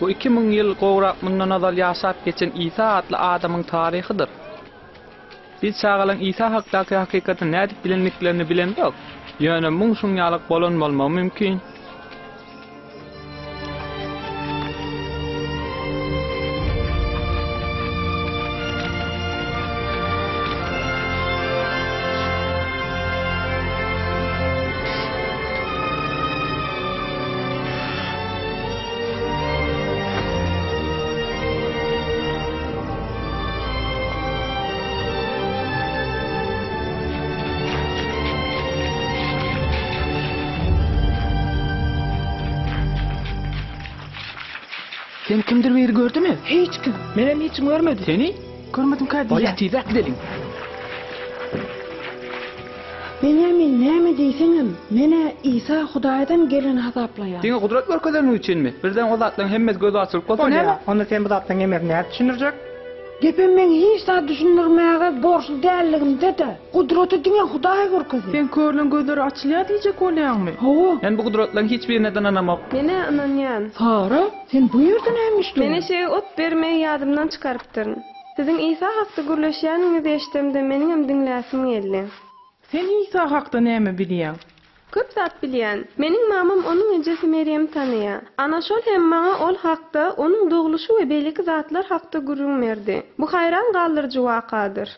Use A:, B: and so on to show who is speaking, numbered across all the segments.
A: Bu 2000 ýyl gowrak mundan ozal ýaşap geçen Isa atly adamyň taryhydyr. Biz çagalaryň Isa hakdaky hakykaty nädip bilendiklerini bilemzok, ýöne muň şuň ýalyk bolan bolmagy mümkin.
B: Seni kimdir biri gördümi?
C: Hiç kim.
B: Menem hiç kim görmedi.
A: Seni?
B: Görmedim ka
A: Bolýa, tizräk gideliň.
C: Benýamin näme diýseňem, men-ä Isa Hudaýdan gelen hasaplaýan.
A: Diňe gudrat görkezeni üçinmi? Birden o zatlaryň hemmesi gözi açylyp bolsa näme?
D: Bolýa, onda sen bu zatlaryň hemmesini nädip düşündirjek?
C: Gepem meň hiç zat düşündirmäge borçly dälligimde-de, gudraty diňe Hudaý görkezýär.
B: Sen körleň gözleri açylýar diýjek bolýaňmy?
C: Hawa.
A: Men bu gudratlaryň hiç birine-de ynanamok.
E: Men-ä ynanýan.
C: Sara, sen bu ýerde näme işleýäň?
E: Men eşege ot bermegi ýadymdan çykarypdyryn. Siziň Isa hakda gürleşýäniňizi eşdemde meniňem diňläsim geldi.
B: Sen Isa hakda näme bilýäň?
E: Köp zat bilýän. Meniň mamam onuň ejesi Merýemi tanaýar. Ana şol hem maňa ol hakda, onuň dogluşy we beýleki zatlar hakda gürrüň berdi. Bu haýran galdyryjy wakadyr.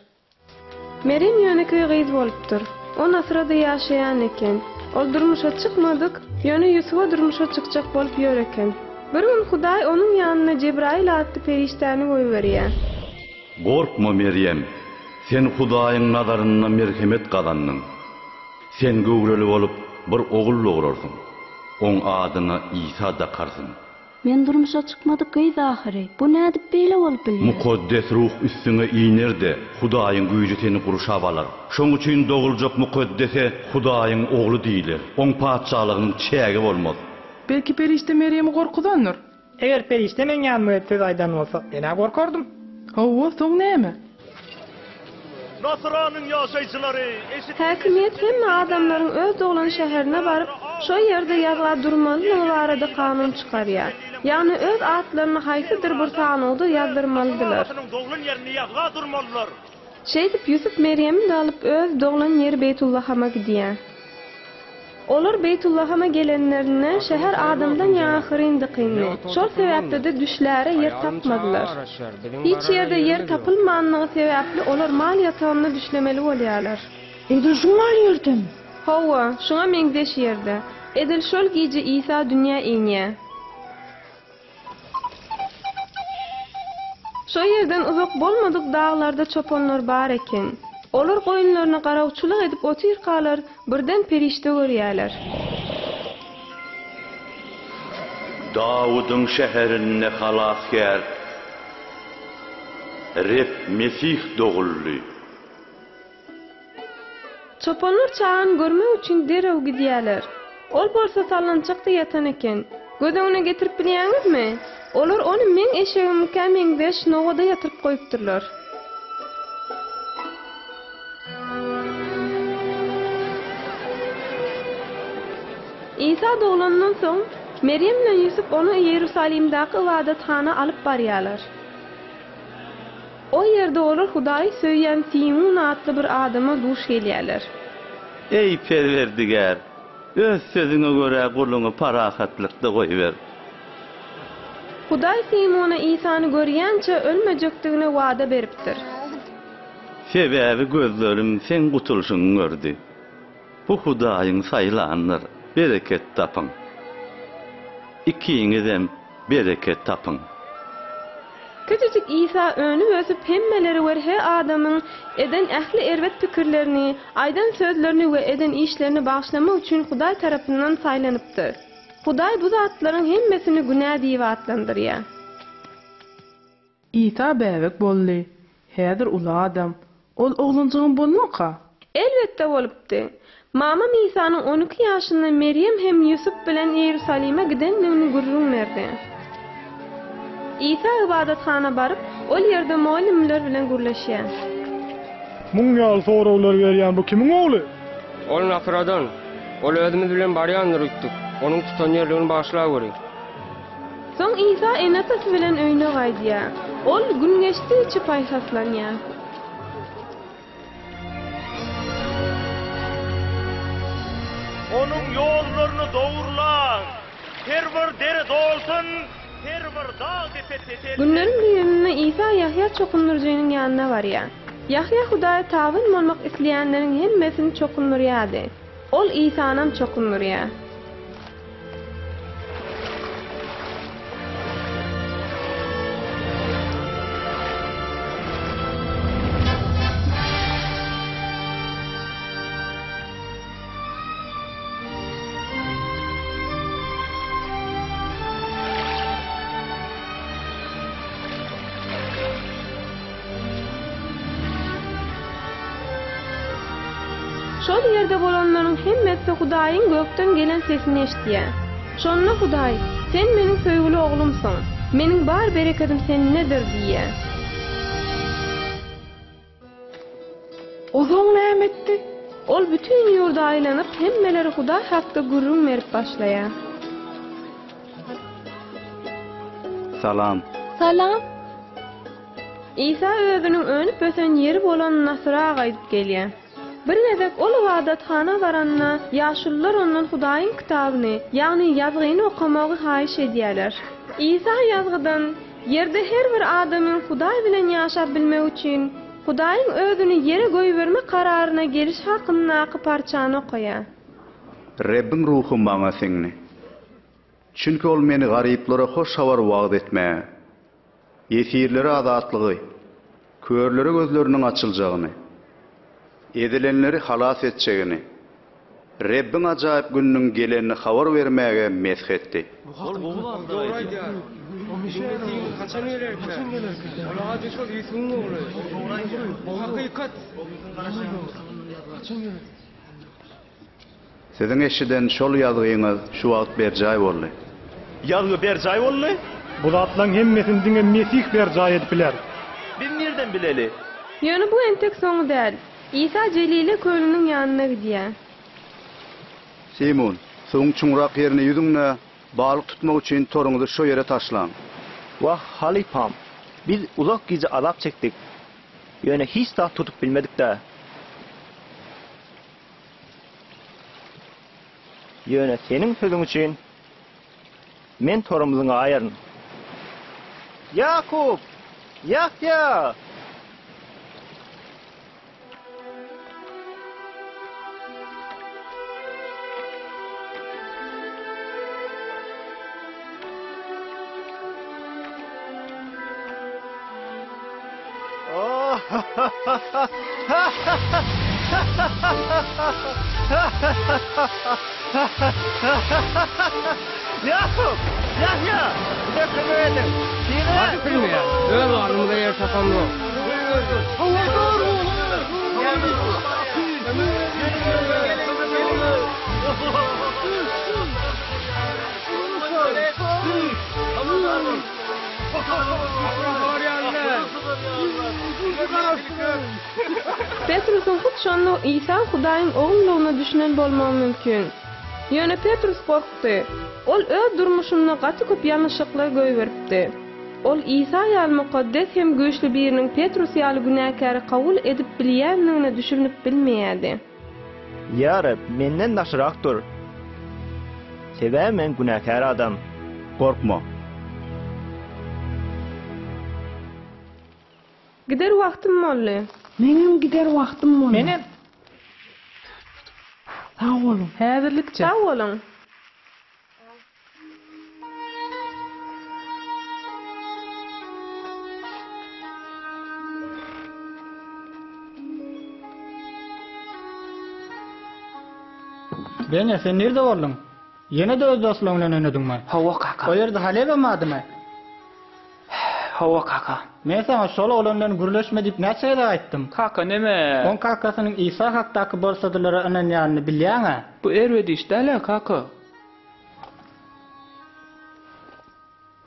E: Merýem ýönekeý gyz bolupdyr. O Nasyrada ýaşaýan eken. Ol durmuşa çykmadyk, ýöne Ýusuba durmuşa çykjak bolup ýör eken. Bir gün Hudaý onuň ýanyna Jebraýyl atly perişdäni goýberýär.
F: Gorkma, Merýem, sen Hudaýyň nazarynda merhemet gazandyň. Sen göwreli bolup, bir ogul dograrsyň. Oň adyna Isa dakarsyň.
G: Men durmuşa çykmadyk gyz ahyry. Bu nädip beýle bolup bilýär?
F: Mukaddes Ruh üstüňe iner-de, Hudaýyň güýji seni gurşap alar. Şoň üçin doguljak Mukaddese Hudaýyň Ogly diýler. Oň patyşalygynyň çägi bolmaz.
B: Belki perişde Merýemi gorkuzandyr?
D: Eger perişde meň ýanyma gelip söz aýdan bolsa, men-ä gorkardym.
B: Hawa, soň näme?
H: Nasyranyň ýaşaýjylary, eşidiň!
E: Häkimiýet hemme adamlaryň öz doglan şäherine baryp, şo ýerde ýazga durmalydygy barada kanun çykarýar. Ýagny öz atlaryny haýsydyr bir sanawda ýazdyrmalydylar. Şeýdip Ýusup Merýemi-de alyp öz doglan ýeri Beýtullahama gidýär. Olar Beýtullahama gelenlerinde şäher adamdan ýaňa hyryn-dykyndy. Şol sebäpli-de düşläre ýer tapmadylar. Hiç ýerde ýer tapylmanlygy sebäpli olar mal ýatagynda düşlemeli bolýarlar.
C: Edil şu mal ýerdemi?
E: Hawa, şuňa meňzeş ýerde. Edil şol gije Isa dünýä inýär. Şo ýerden uzak bolmadyk daglarda çopanlar bar eken. Olar goýunlaryna garawçylyk edip otyrkalar, birden perişde görýärler.
F: Dawudyň şäherinde Halasgär, Reb Mesih doguldy.
E: Çopanlar çagany görmek üçin derrew gidýärler. Ol bolsa sallançakda ýatan eken. Göz öňüne getirip bilýäňizmi? Olar ony meň eşegimiňkä meňzeş nowada ýatyryp goýupdyrlar. Isa doglandan soň, Merýem bilen Ýusup ony Iýerusalimdaky ybadathana alyp barýarlar. O ýerde olar Hudaýy söýýän Simun atly bir adama duş gelýärler.
F: Eý, Perwerdigär, Öz sözüňe görä guluňy parahatlykda goýber.
E: Hudaý Simuna Isany görýänçä ölmejekdigine wada beripdir.
F: Sebäbi gözlerim Seň gutulyşyňy gördi. Bu Hudaýyň saýlandyr, bereket tapyň. Ikiňizem bereket tapyň.
E: Kiçijik Isa önüp-ösüp hemmeleri we her adamyň eden ähli erbet pikirlerini, aýdan sözlerini we eden işlerini bagyşlamak üçin Hudaý tarapyndan saýlanypdyr. Hudaý bu zatlaryň hemmesini günä diýip atlandyrýar.
B: Isa bäbek boldy. Häzir uly adam. Ol oglanjygam bolmaka?
E: Elbetde bolupdy. Mamam Isanyň 12 ýaşynda Merýem hem Ýusup bilen Iýerusalime gidendigini gürrüň berdi. Isa ybadathana baryp, ol ýerde mugallymlar bilen gürleşýär.
I: Muň ýaly soraglary berýän bu kimiň ogly?
J: Ol Nasyradan. Ol özümiz bilen barýandyr öýtdük. Onuň tutanýerligini bagyşlaweri.
E: Soň Isa ene-atasy bilen öýüne gaýdýar. Ol gün geçdigiçe paýhaslanýar.
H: Onuň ýollaryny dogurlaň, her bir dere dolsun, her bir dag-depe peselsin.
E: Günleriň birinde Isa Ýahýa çokundyryjynyň ýanyna barýar. Ýahýa Hudaýa tabyn bolmak isleýänleriň hemmesini çokundyrýardy. Ol Isanam çokundyrýar. Şol ýerde bolanlaryň hemmesi Hudaýyň gökden gelen sesini eşidýär. Şonda Hudaý, Sen meniň söýgüli Oglumsyň. Meniň bar berekedim sendedir diýýär.
B: Ozaň näme etdi?
E: Ol bütin ýurda aýlanyp, hemmelere Hudaý hakda gürrüň berip başlaýar.
J: Salam.
G: Salam.
E: Isa özüniň önüp-ösen ýeri bolan Nasyra gaýdyp gelýär. Bir gezek ol ybadathana baranda, ýaşulular ondan Hudaýyň kitabyny, ýagny Ýazgyny okamagy haýyş edýärler. Isa Ýazgydan, Ýerde her bir adamyň Hudaý bilen ýaşap bilmegi üçin, Hudaýyň özüni ýere goýberme kararyna gelişi hakyndaky parçany okaýar.
J: Rebbiň Ruhy maňa siňdi. Çünki Ol meni garyplara hoş habary wagyz etmäge, ýesirlere azatlygy, körlere gözleriniň açyljagyny, ezilenleri halas etjegini, Rebbiň ajaýyp gününiň gelenini habar bermäge mesh etdi. Siziň eşiden şol ýazgyňyz şu wagt berjaý boldy.
H: Ýazgy berjaý boldy?
I: Bu zatlaryň hemmesini diňe Mesih berjaý edip biler.
H: Biz nirden bileli?
E: Ýöne bu entek soňy däl. Isa Jelile kölüniň ýanyna gidýär.
J: Simun, suwuň çuňrak ýerine ýüzüň-de, balyk tutmak üçin toruňyzy şo ýere taşlaň.
K: Wah, halypam, biz uzak gije azap çekdik, ýöne hiç zat tutup bilmedik-dä. Ýöne seniň sözüň üçin men torumyzyňy aýaryn. Ýakup! Ýahýa! Ýakup! Ýahýa! Bize kömek ediň!
L: Gaty bilmeýän. Öz alnymyza ýer tapamzok.
E: Petrusyň hut şonda Isa Hudaýyň Ogludygyna düşünen bolmagy mümkin. Ýöne Petrus gorkdy. Ol öz durmuşynda gaty köp ýalňyşlyklar goýberipdi. Ol Isa ýaly mukaddes hem güýçli biriniň Petrus ýaly günäkäri kabul edip bilýändigine düşünip bilmeýärdi.
K: Ýa Reb, menden daşrak dur. Sebäbi men günäkär adam.
J: Gorkma.
E: Gider wagtym boldy.
C: Meňem gider wagtym boldy.
D: Menem.
B: Sag boluň. Häzirlikçe.
E: Sag boluň.
D: Benýa, sen nirde bolduň? Ýene-de öz dostlaryň bilen oýnadyňmy?
A: Hawa, kaka.
D: O ýerde Halebem bardymy?
A: Hawa, kaka.
D: Men saňa şol oglan bilen gürleşme diýip näçe gezek aýtdym?
A: Kaka, neme?
D: Oň kakasynyň Isa hakdaky bolsadylara ynanýanyny bilýäň-ä?
A: Bu erbet iş däl-ä, kaka.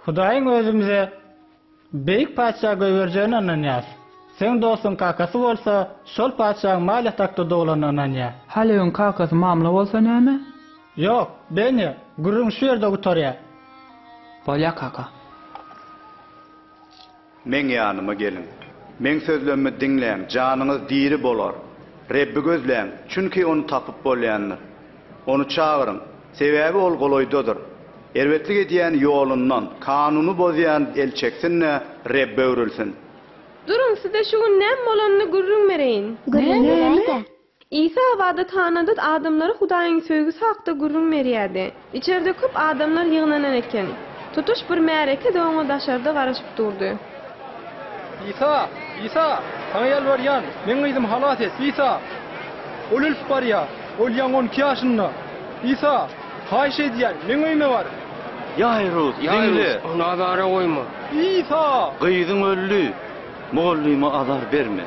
D: Hudaýyň özümize beýik patyşa goýberjegine ynanýarys. Seň dostuň kakasy bolsa, şol patyşaň mal ýatakda doglanyna ynanýar.
A: Halewiň kakasy mamla bolsa näme?
D: Ýok, Benni, gürrüň şu ýerde gutarýar.
A: Bolýa kaka.
J: Meň ýanyma geliň. Meň sözlemimi diňläň, janyňyz diri bolar. Rebbi gözläň, çünki Ony tapyp bolýandyr. Ony çagyryň, sebäbi Ol golaýdadyr. Erbetlik edýän ýolundan, kanuny bozýan el çeksin-de, Rebbe öwrülsin.
E: Duruň, size şu gün näme bolanyny gürrüň bereýin.
G: Gürrüň beräý-dä.
E: Isa ybadathanada adamlara Hudaýyň söýgüsi hakda gürrüň berýärdi. Içerde köp adamlar ýygnanan eken. Tutuş bir märeke-de oňa daşarda garaşyp durdy.
I: Isa! Isa! Saňa ýalbarýan, meň gyzymy halas et! Isa! Ol ölüp barýar. Ol ýaňy 12 ýaşynda. Isa! Haýyş edýän, meň öýüme bar!
F: Ýaýrus, diňle!
L: Ýaýrus, ony azara goýma.
I: Isa!
F: Gyzyň öldi. Mugallyma azar berme.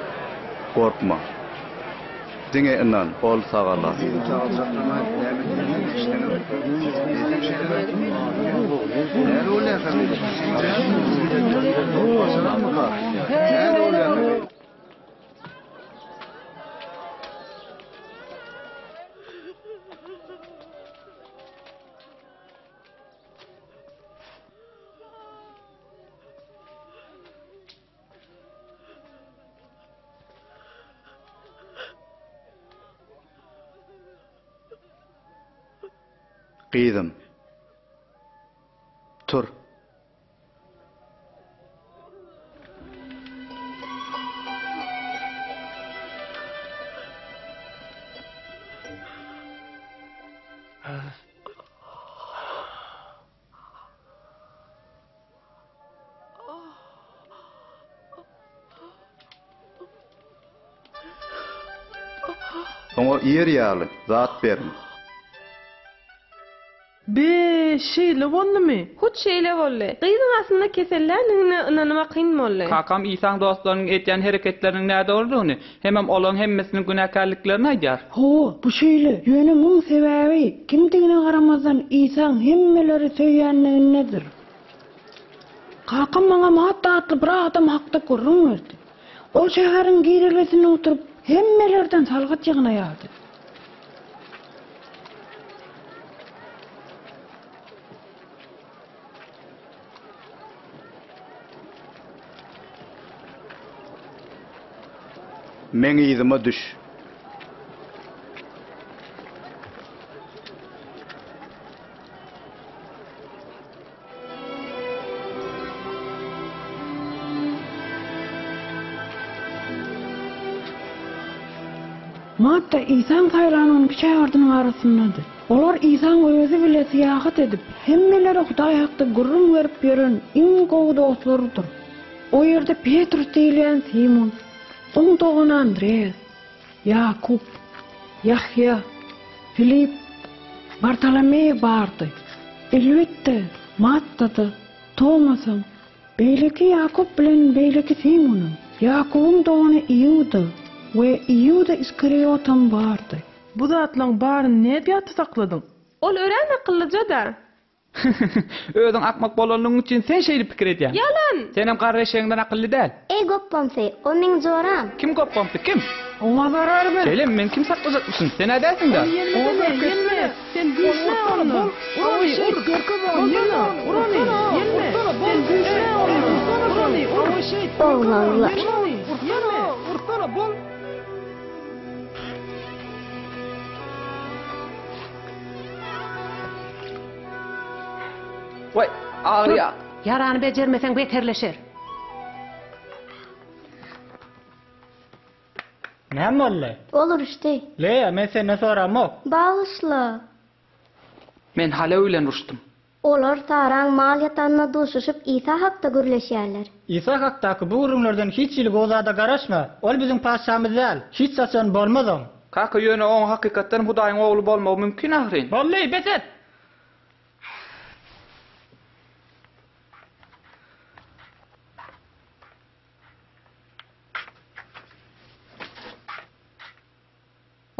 J: Gorkma. Diňe ynan, ol sagalar. Gyzym, tur. Oňa iýer ýaly zat beriň.
B: Be, şeýle boldumy?
E: Hut şeýle boldy. Gyzyň aslynda keselländigine ynanma kyn boldy.
A: Kakam Isaň dostlarynyň edýän hereketleriniň nädogrudygyny, hemem olaryň hemmesiniň günäkärliklerini aýdýar.
C: Hawa, bu şeýle. Ýöne muň sebäbi, kimdigine garamazdan, Isaň hemmeleri söýýänligindedir. Kakam maňa Matta atly bir adam hakda gürrüň berdi. Ol şäheriň girelgesinde oturyp, hemmelerden salgyt ýygnaýardy.
J: Meň yzyma düş.
C: Matta Isaň saýlan 12 şägirdiniň arasyndady. Olar Isaň özi bile syýahat edip, hemmelere Hudaý hakda gürrüň berip ýören iň gowy dostlarydyr. O ýerde Petrus diýilýän Simun, oň dogany Andreas, Ýakup, Ýahýa, Filip, Bartolomeý bardy. Elbetde, Matta-da, Tomasam, beýleki Ýakup bilen beýleki Simunam, Ýakubyň dogany Iuda we Iuda Iskariotam bardy.
B: Bu zatlaň baryny nädip ýatda sakladyň?
E: Ol örän akyllyja-da.
A: Özüň akmak bolanlygyň üçin sen şeýdip pikir edýäň.
E: Ýalan!
A: Senem garry eşegiňden akylly däl.
M: Eý gopbamsy, o meň joram.
A: Kim gopbamsy, kim?
C: Oňa zarar ber.
A: Şeýlemi, meni kim saklajakmyşyn? Sen-ä dälsiň-dä.
B: Ony ýelmesene, ýelme! Sen güýçlä ondan! Ur ony, ur! Bolsana, ur ony, ýelme! Sen güýçlä ondan! Ur ony, ur!
M: Oglanlar.
B: Ýelme! Ýelme!
A: Waý, agyrýar.
N: Ýarany bejermeseň beterleşer.
D: Näme boldy?
M: Ol uruşdy.
D: Leýa, men senden soramok.
M: Bagyşla.
A: Men Halew bilen uruşdym.
M: Olar Saraň mal ýatagynda duşuşyp Isa hakda gürleşýärler.
D: Isa hakdaky bu gürrüňlerden hiç hili gowy zada garaşma. Ol biziň patyşamyz däl. Hiç haçan bolmazam.
A: Kaka, ýöne oň hakykatdanam Hudaýyň Ogly bolmagy mümkin ahyryn.
D: Boldy, bes et!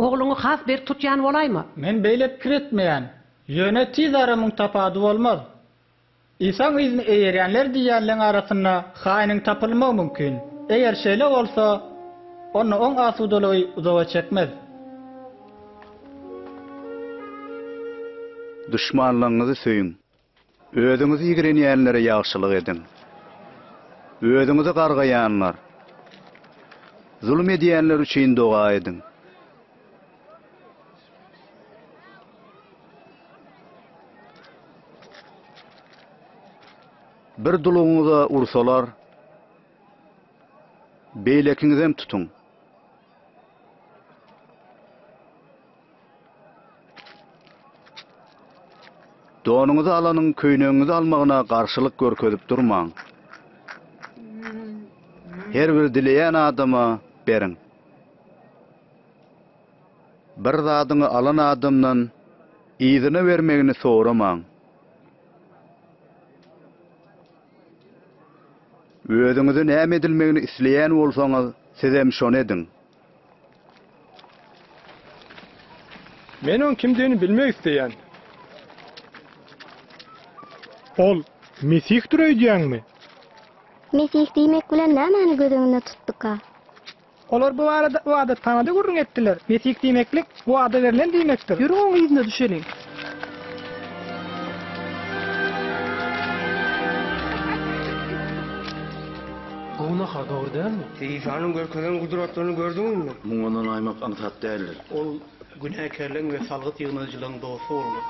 N: Ogluňy has berk tutýan bolaýma?
D: Men beýle pikir etmeýän. Ýöne tiz ara muň tapady bolmaz. Isaň yzyny eýerýänler diýýänleň arasynda haýynyň tapylmagy mümkin. Eger şeýle bolsa, onda oň asudalygy uzaga çekmez.
J: Duşmanlaryňyzy söýüň. Özüňizi ýigrenýänlere ýagşylyk ediň. Özüňizi gargaýanlar, zulum edýänler üçin doga ediň. Bir dulugyňyza ursalar, beýlekiňizem tutuň. Donuňyzy alanyň köýnegiňizi almagyna garşylyk görkezip durmaň. Her bir dileýän adama beriň. Bir zadyňy alan adamdan yzyna bermegini soramaň. Özüňize näme edilmegini isleýän bolsaňyz, sizem şony ediň.
I: Men oň kimdigini bilmek isleýän. Ol Mesihdir öýdýäňmi?
M: Mesih diýmek bilen nämäni göz öňünde tutduka?
B: Olar bu barada ybadathanada gürrüň etdiler. Mesih diýmeklik, wada berlen diýmekdir. Ýörüň oň yzyna düşeliň.
I: Gowy nahar, dogry dälmi?
L: Isanyň görkezen gudratlaryny gördüňizmi?
F: Muňa ynanaýmak aňsat däldir.
O: Ol günäkärleriň we salgyt ýygnaýjylaryň dosty boldy.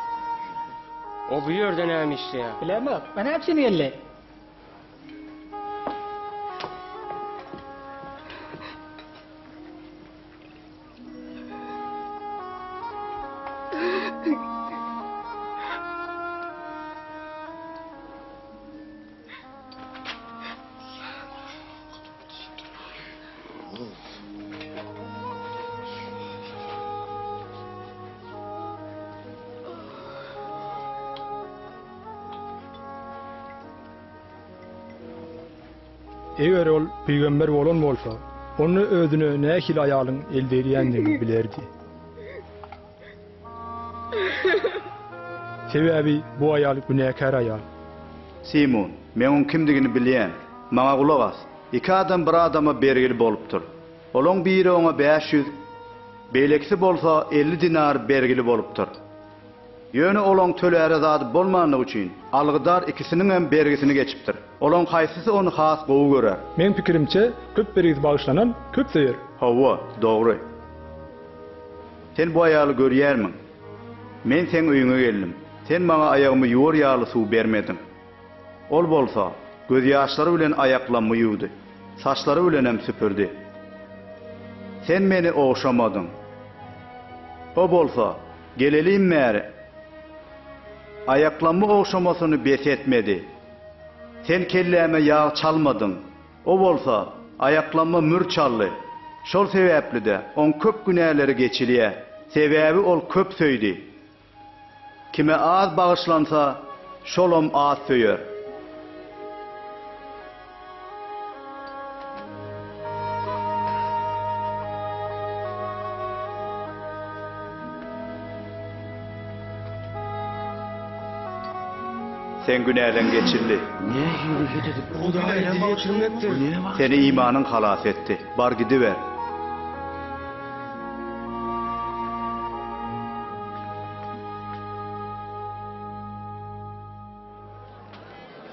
L: O bu ýerde näme işleýär?
D: Bilemok. O näme üçin geldi?
I: Eger ol pygamber bolan bolsa, onda özüne nähili aýalyň el degýändigini bilerdi. Sebäbi bu aýal günäkär aýal.
J: Simun, men oň kimdigini bilýän. Maňa gulak as. Iki adam bir adama bergili bolupdyr. Olaň biri oňa 500, beýlekisi bolsa 50 dinar bergili bolupdyr. Ýöne olaň töläre zady bolmanlygy üçin, algydar ikisiniňem bergisini geçipdir. Olaň haýsysy ony has gowy görer?
I: Meň pikirimçe, köp bergisi bagyşlanan, köp söýer.
J: Hawa, dogry. Sen bu aýaly görýärmiň? Men seň öýüňe geldim. Sen maňa aýagymy ýuwar ýaly suw bermediň. Ol bolsa, gözýaşlary bilen aýaklammy ýuwdy, saçlary bilenem süpürdi. Sen meni ogşamadyň. O bolsa, gelelim bäri, aýaklammy ogşamasyny bes etmedi. Sen kelläme ýag çalmadyň. O bolsa, aýaklamma mür çaldy. Şol sebäpli-de, oň köp günäleri geçilýär. Sebäbi ol köp söýdi. Kime az bagyşlansa, şolam az söýer. Seň günäleň geçildi. Seni imanyň halas etdi. Bar gidiber.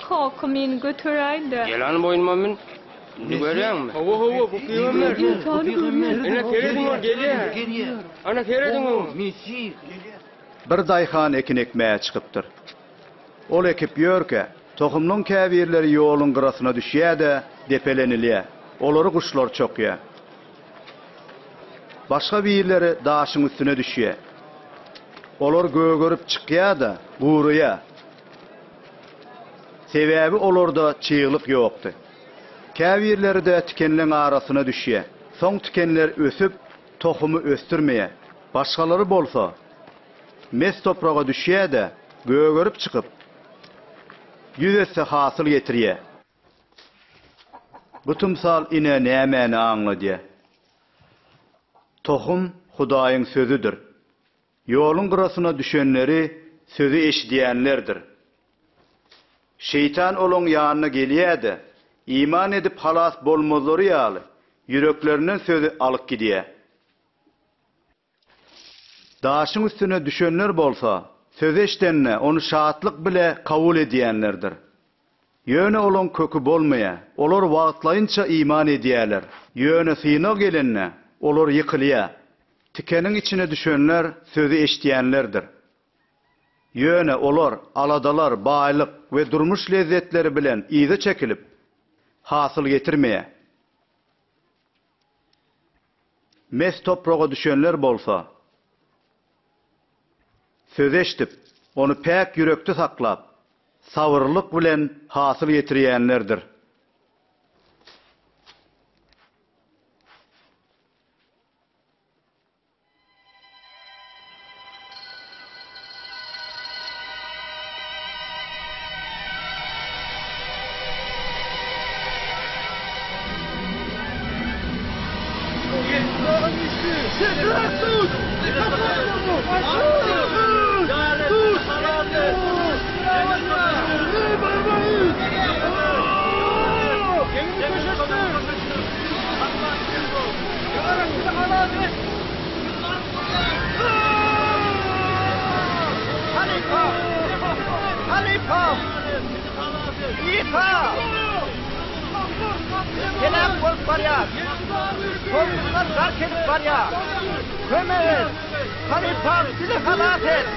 E: Kaka meni göteräý-dä.
L: Gel hany boýnuma mün. Indi görýäňmi?
I: Hawa, hawa, bu pygamber.
L: Ine serediň ol gelýär. Ana serediň oňa.
J: Bir daýhan ekin ekmäge çykypdyr. Ol ekip ýörkä, tohumlaň käbirleri ýoluň gyrasyna düşýär-de, depelenilýär. Olary guşlar çokýar. Başga birleri daşyň üstüne düşýär. Olar gögerip çykýar-da, guraýar. Sebäbi olarda çyglyk ýokdy. Käbirleri-de tikenleň arasyna düşýär. Soň tikenler ösüp, tohumy ösdürmeýär. Başgalary bolsa, mes topraga düşýär-de, gögerip çykyp, ýüz esse hasyl getirýär. Bu tymsal ine nämäni aňladýar. Tohum Hudaýyň sözüdir. Ýoluň gyrasyna düşenleri sözi eşidýänlerdir. Şeýtan olaň ýanyna gelýär-de, iman edip halas bolmazlary ýaly, ýüreklerinden sözi alyp gidýär. Daşyň üstüne düşenler bolsa, Sözi eşidende, ony şatlyk bile kabul edýänlerdir. Ýöne olaň köki bolmaýar, olar wagtlaýynça iman edýärler, ýöne synag gelende, olar ýykylýar. Tikeniň içine düşenler sözi eşidýänlerdir. Ýöne olar aladalar, baýlyk we durmuş lezzetleri bilen yza çekilip, hasyl getirmeýär. Mes topraga düşenler bolsa, sözi eşidip, ony päk ýürekde saklap, sabyrlylyk bilen hasyl getirýänlerdir.
K: Heläk bolup barýas! Tolkunlar gark edip barýar! Kömek et! Halypam, bizi halas et!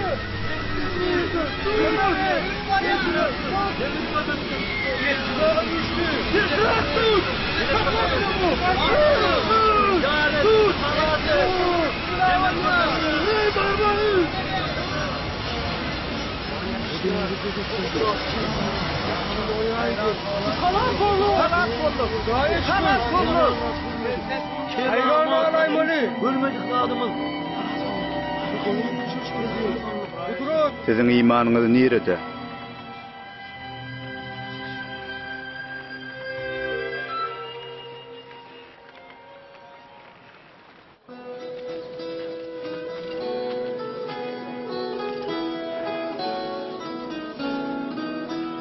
J: Siziň imanyňyz nirede?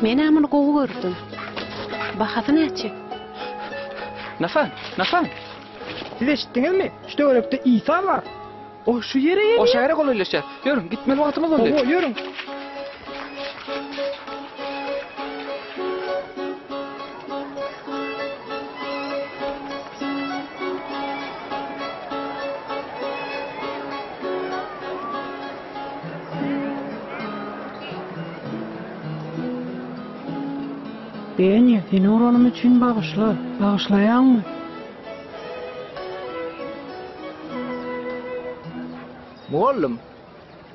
N: Men-ä muny gowy gördüm. Bahasy näçe?
A: Nafan, Nafan!
I: Siz eşitdiňizmi? Şu töwerekde Isa bar. O şu ýere gelýär.
A: O şähere golaýlaşýar. Ýörüň, gitmeli wagtymyz boldy.
I: Hawa, ýörüň.
C: Benni, seni uranym üçin bagyşla. Bagyşlaýaňmy?
K: Mugallym,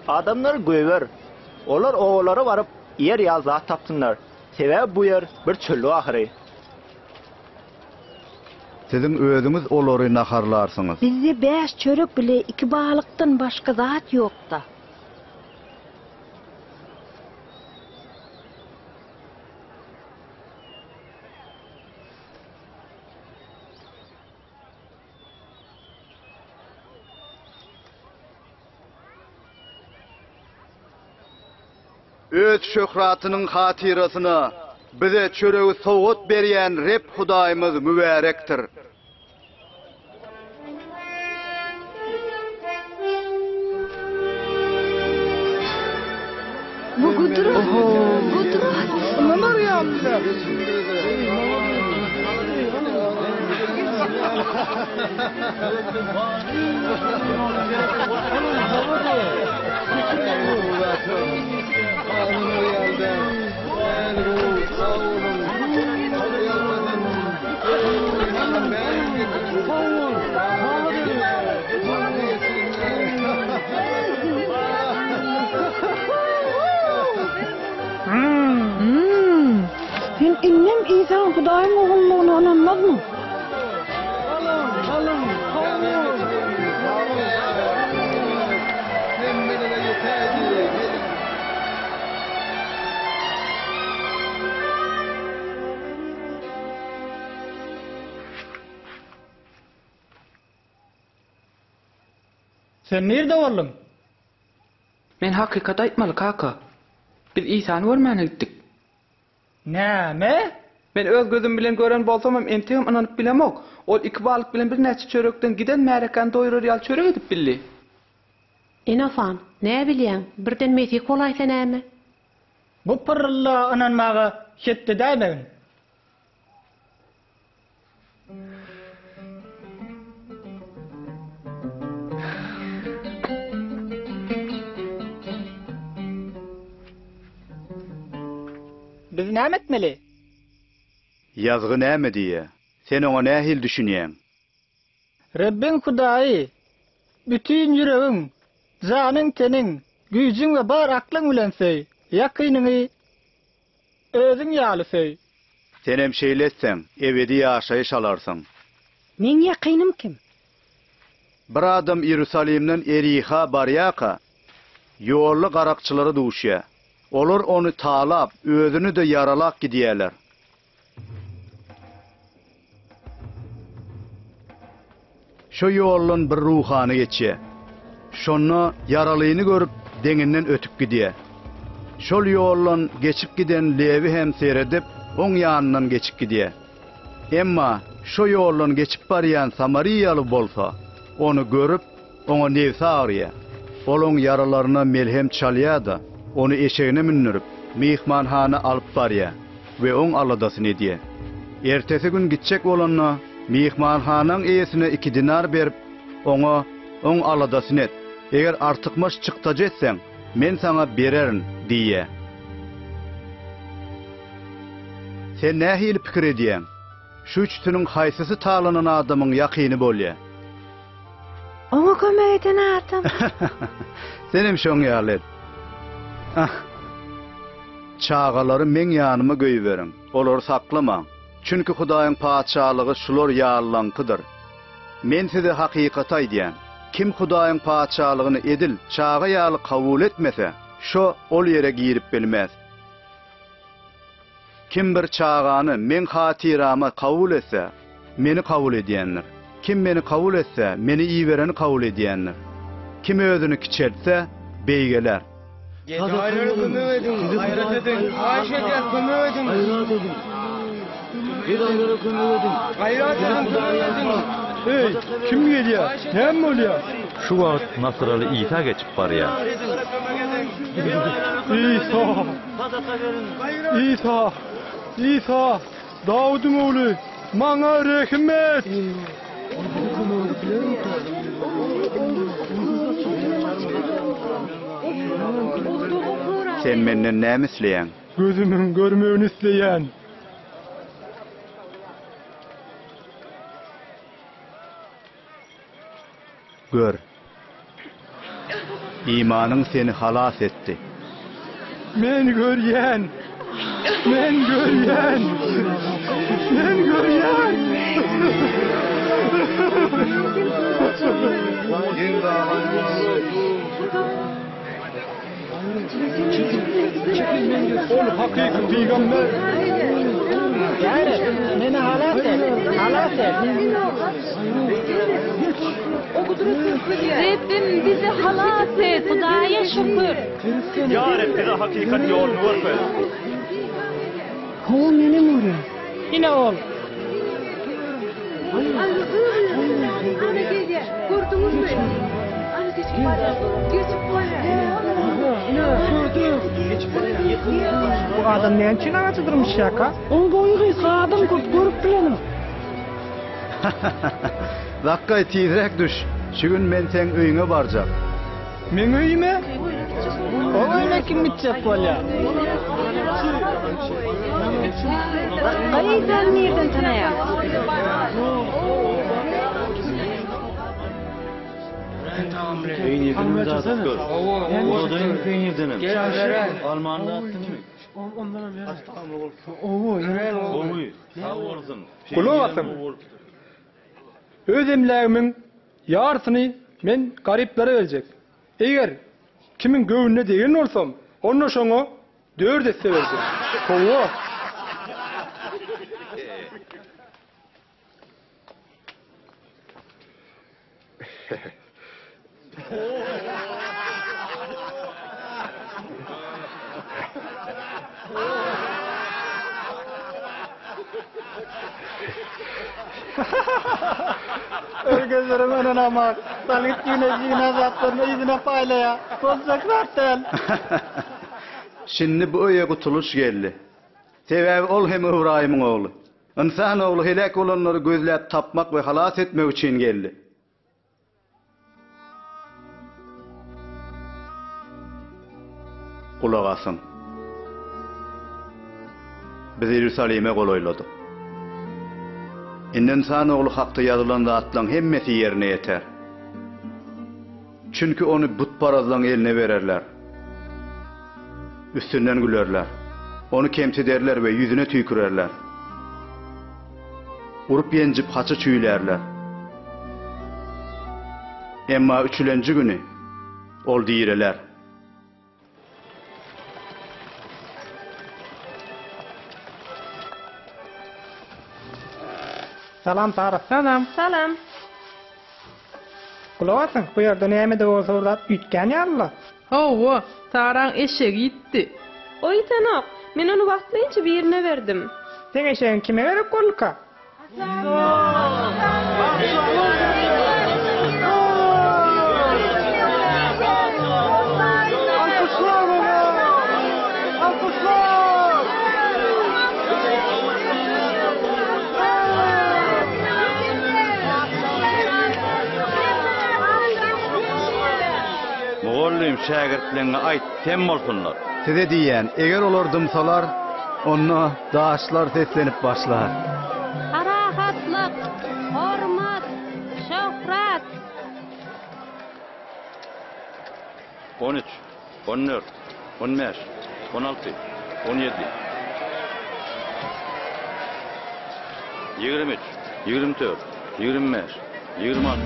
K: adamlary goýber. Olar obalara baryp, iýer ýaly zat tapsynlar. Sebäbi bu ýer bir çöllük ahyry.
J: Siziň özüňiz olary naharlarsyňyz.
G: Bizde bäş çörek bile iki balykdan başga zat ýok-da.
J: Öz şöhratynyň hatyrasyna bize çöregi sowgat berýän Reb Hudaýymyz mübärekdir.
G: Bu gudrat! Gudrat!
C: Sen indem Isaň Hudaýyň Ogullygyna ynanmazmyň?
D: Sen nirde bolduň?
A: Men hakykaty aýtmaly, kaka. Biz Isany görmäne gitdik.
D: Näme?
A: Men öz gözüm bilen gören bolsamam, entegem ynanyp bilemok. Ol iki balyk bilen birnäçe çörekden giden märekäni doýurar ýaly çörek edip bildi.
N: Enofan, näbilýäň, birden Mesih bolaýsa näme?
D: Bu pyrrylla ynanmaga hetdi däýmegin. Biz näme etmeli?
J: Ýazgy näme diýýär? Sen oňa nähili düşünýäň?
D: Rebbiň Hudaýy bütin ýüregiň, janyň-teniň, güýjüň we bar aklyň bilen söý, ýakynyňy özüň ýaly söý.
J: Senem şeýle etseň, ebedi ýaşaýyş alarsyň.
P: Meň ýakynym kim?
J: Bir adam Iýerusalimden Eriha barýarka, ýolda garakçylara duşýar. Olar ony talap, özüni-de ýaralap gidýärler. Şo ýoldan bir ruhany geçýär. Şonda ýaralyny görüp, deňinden ötüp gidýär. Şol ýoldan geçip giden Lewi hem seredip, oň ýanyndan geçip gidýär. Emma şo ýoldan geçip barýan samariýaly bolsa, ony görüp, Oňa nebsi agyrýar. Ol oň ýaralaryna melhem çalýar-da, ony eşegine mündürip, myhmanhana alyp barýar we oň aladasyny edýär. Ertesi gün gitjek bolanda, myhmanhanaň eýesine iki dinar berip, oňa, Oň aladasyny et, eger artykmaç çykdajy etseň, men saňa bererin diýýär. Sen nähili pikir edýäň? Şu üçüsiniň haýsysy talanan adamyň ýakyny bolýar?
P: Oňa kömek eden adam.
J: Senem şoň ýaly et. Ah. Çagalary meň ýanyma goýberiň, olary saklamaň. Çünki Hudaýyň Patyşalygy şular ýalylaňkydyr. Men size hakykaty aýdýan, kim Hudaýyň Patyşalygyny edil çaga ýaly kabul etmese, şo ol ýere girip bilmez. Kim bir çagany Meň hatyrama kabul etse, Meni kabul edýändir. Kim Meni kabul etse, Meni Ibereni kabul edýändir. Kim özüni kiçeltse, beýgeler.
L: Gedaýlara kömek ediň, gaýrat ediň, haýyş edýäs, kömek ediň. Gaýrat ediň. Gedaýlara kömek ediň. Gaýrat ediň, kömek ediň.
I: Eý, kim gelýär? Näme bolýar?
F: Şu wagt Nasyraly Isa geçip barýar.
I: Isa! Isa! Isa! Dawudyň ogly, maňa rehim et!
J: Sen menden näme isleýäň?
I: Gözümiň görmegini isleýän.
J: Gör, imanyň seni halas etdi.
I: Men görýän! Men görýän! Men görýän! Ol hakyky pygamber.
D: Ýa Reb, meni halas et, halas et!
G: Rebbim, bizi halas et! Hudaýa şükür!
H: Ýa Reb, bize hakykat ýoluny görkez.
C: Hawa, menem görýän.
D: Ine ol.
B: Bu adam näme üçin agaja dyrmyşýarka?
C: Oň boýy gysga, adam köp görüp bilenok.
J: Zakkaý, tizräk düş. Şu gün men seň öýüňe barjak.
I: Meň öýüme?
D: Oň öýüne kim gitjek bolýar?
P: Zakkaý Isany nirden tanaýar?
F: Peýnirdenem dadyp gör. Uzadaýyn peýnirdenem. Almany datdyňmy? Gowy, sag bolsun.
I: Gulak asyň. Öz emlägimiň Ýarysyny men garyplara berjek. Eger kimiň göwnüne degen bolsam, onda şoňa dört esse berjek. Hawa.
D: Öý gözlerim ynanamok. Salgyt ýygnaýjy ýygnan zatlaryny yzyna paýlaýar. Boljak zat däl.
J: Şindi bu öýe gutulyş geldi. Sebäbi ol hem Ybraýymyň ogly. Ynsan ogly heläk bolanlary gözläp tapmak we halas etmek üçin geldi. Gulak asyň. Biz Iýerusalime golaýladyk. Indi Ynsan Ogly hakda ýazylan zatlaryň hemmesi ýerine ýeter. Çünki ony butparazlaryň eline bererler. Üstünden gülerler. Ony kemsiderler we ýüzüne tüýkürerler. Urup-ýenjip haça çüýlärler. Emma üçülenji güni ol direler.
D: Salam Sara.
B: Salam.
E: Salam.
D: Gulak asyň, bu ýerde näme-de bolsa bir zat üýtgän ýaly-la.
B: Hawa, Saraň eşegi ýitdi.
E: O ýitenok. Men ony wagtlaýynça birine berdim.
D: Seň eşegiň kime gerek bolduka?
F: Mugallym, şägirtleňňe aýt, sem bolsunlar.
J: Size diýýän, eger olar dymsalar, onda daşlar seslenip başlar.
G: Parahatlyk, hormat, şöhrat!
F: 13, 14, 15, 16, 17, 23, 24, 25, 26.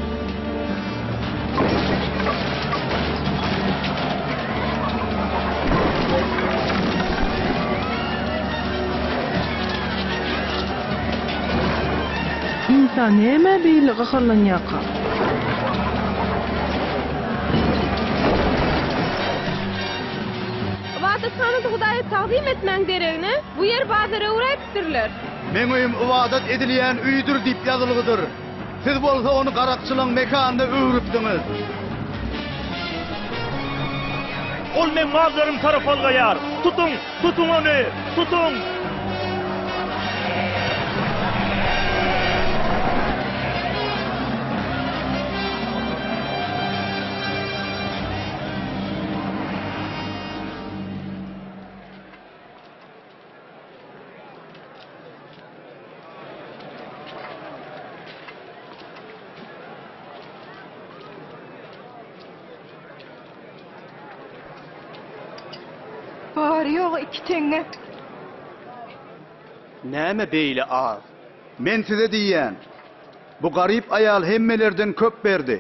B: Isa nämä beýle gaharlanýarka?
E: Ybadathanada Hudaýa tagzym etmäň deregine, bu ýeri bazara öwräýipdirler.
J: Meň öýüm ybadat edilýän öýdür diýip ýazylgydyr. Siz bolsa ony garakçylaryň mekanyna öwrüpdiňiz.
H: Ol meň mallarym tarap ylgaýar. Tutuň, tutuň ony, tutuň!
E: Bary-ýogy iki teňňe.
K: Näme beýle az?
J: Men size diýýän, bu garyp aýal hemmelerden köp berdi.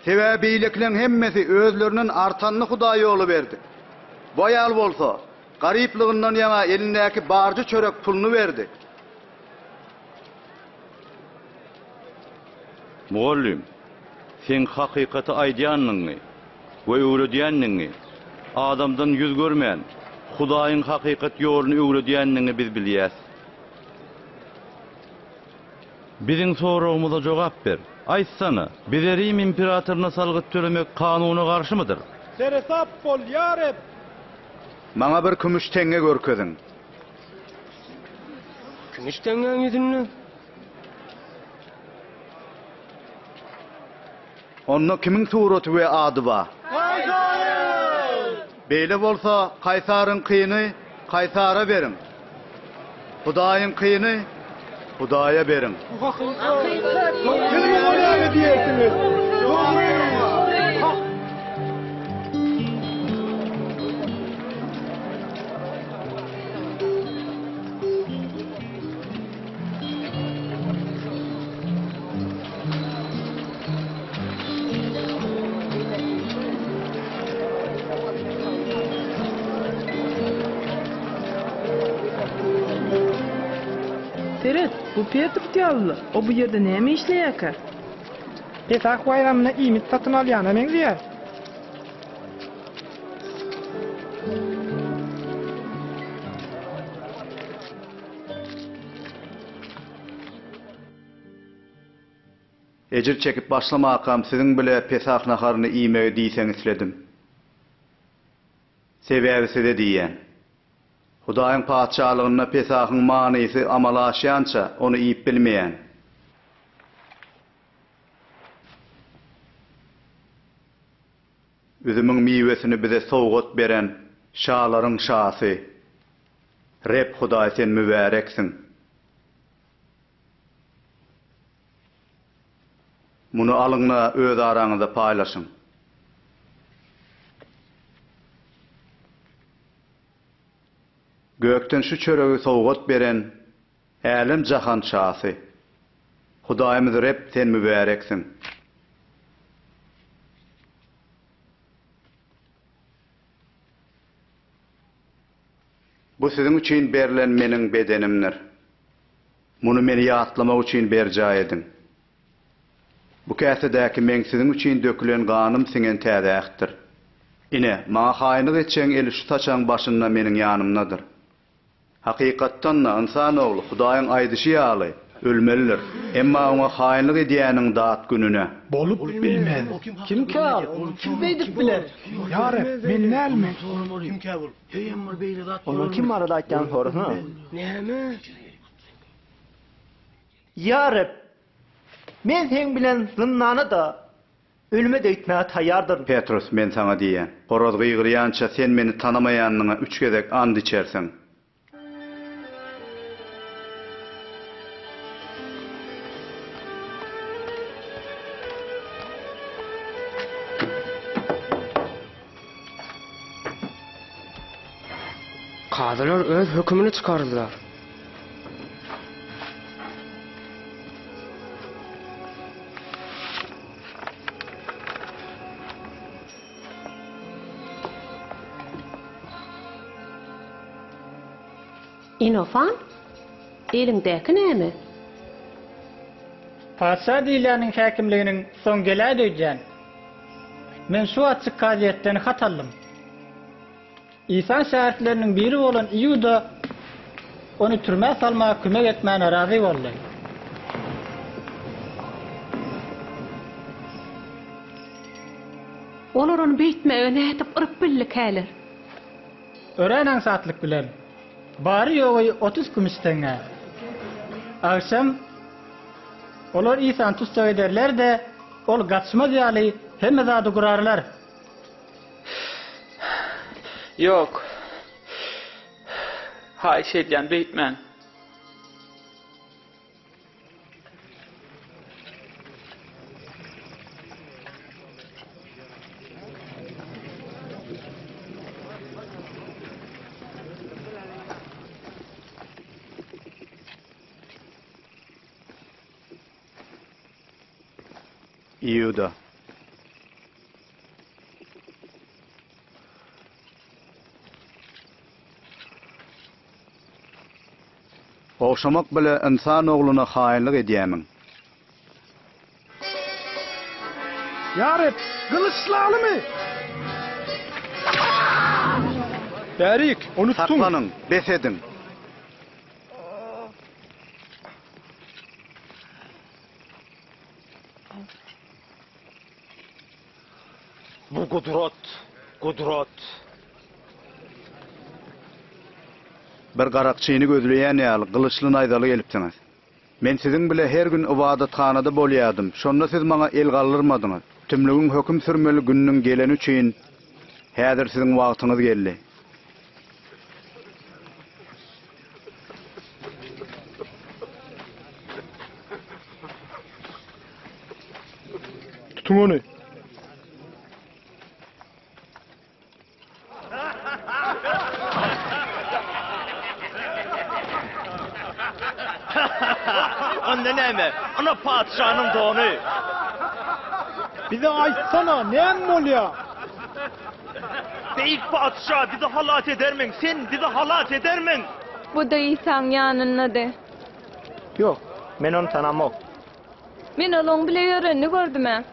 J: Sebäbi beýlekileň hemmesi özlerinden artanyny Hudaý ýoly berdi. Bu aýal bolsa, garyplygyndan ýaňa elindäki barja çörek puluny berdi.
F: Mugallym, seň hakykaty aýdýanyňy we öwredýäniňi, adamdan ýüz görmän, Hudaýyň hakykat ýoluny öwredýäniňi biz bilýäs. Biziň soragymyza jogap ber. Aýtsana, bize Rim imperatoryna salgyt tölemek kanuna garşymydyr?
I: Seresap bol, ýa Reb!
J: Maňa bir kümüş teňňe görkeziň.
L: Kümüş teňňäň ýüzünde?
J: Onda kimiň suraty we ady bar?
I: Kaýsaryň!
J: Beýle bolsa, Kaýsaryňkyny Kaýsara beriň, Hudaýyňkyny Hudaýa beriň.
I: Bu hakykat! Siz muňa näme diýersiňiz? Dogry! Hak!
B: Seret, bu Petrus ýalyly, o bu ýerde näme işleýärkä?
D: Pesah baýramyna iýmit satyn alýana meňzeýär.
J: Ejir çekip başlamakam siziň bile Pesah naharyny iýmegi diýseň isledim. Sebäbi size diýýän, Hudaýyň Patyşalygynda Pesahyň manysy amala aşýança, ony iýip bilmeýän. Üzümiň miwesini bize sowgat beren şalaryň Şasy, Reb Hudaý Sen mübäreksiň! Muny alyň-da, öz araňyzda paýlaşyň. Gökden şu çöregi sowgat beren älem-jahan Şasy, Hudaýymyz Reb Sen mübäreksiň! Bu siziň üçin berlen Meniň bedenimdir. Muny Meni ýatlamak üçin berjaý ediň. Bu käsedäki Meň siziň üçin dökülen ganym siňen täze ähtdir. Ine, Maňa haýynlyk etjegiň eli şu saçagyň başynda Meniň ýanymdadyr. Hakykatdan-da, Ynsan Ogly, Hudaýyň aýdyşy ýaly, ölmelidir. Emma Oňa haýynlyk edýäniň dat gününe!
L: Bolup bilmez.
D: Kimkä ol? Kim beýdip biler?
L: Ýa Reb, men dälmi?
K: Ondan kim barada aýtýanyny sorasana.
L: Näme?
K: Ýa Reb, men Seň bilen zyndana-da, ölüme-de gitmäge taýýardyryn.
J: Petrus, men saňa diýýän, horaz gygyrýança sen meni tanamaýanyňa üç gezek and içersiň.
Q: Kazylar öz hökümini çykardylar.
N: Inofan, eliňdäki näme?
D: Patyşa diýilýäniň häkimliginiň soň geläýdi öýdýän. Men şu wagtjyk kazyýetden hat aldym. Isaň şägirtleriniň biri bolan Iuda ony türmä salmaga kömek etmäne razy boldy.
N: Olar ony beýtmäge nädip yryp bildikäler?
D: Örän aňsatlyk bilen. Bary-ýogy 30 kümüş teňňe. Agşam olar Isany tussag ederler-de, ol gaçmaz ýaly hemme zady gurarlar.
A: Ýok. Haýyş edýän, beýtmäň.
J: Iuda. Ogşamak bile ynsan ogluna haýynlyk edýämiň?
I: Ýa Reb, gylyçlalymy? Bärik, ony tutuň!
J: Saklanyň, bes ediň!
H: Bu gudrat, gudrat.
J: Bir garakçyny gözleýän ýaly gylyçly-naýzaly gelipsiňiz. Men siziň bile her gün ybadathanada bolýardym, şonda siz maňa el galdyrmadyňyz. Tümlügiň höküm sürmeli gününiň geleni üçin häzir siziň wagtyňyz geldi.
I: Tutuň ony!
H: Onda näme? Ana patyşanyň dony.
I: Bize aýtsana, näme bolýar?
H: Beýik patyşa, bizi halas edermiň? Sen bizi halas edermiň?
E: Bu-da Isaň ýanyndady.
K: Ýok, men ony tanamok.
E: Men olaň bile ýörenini gördüm-ä.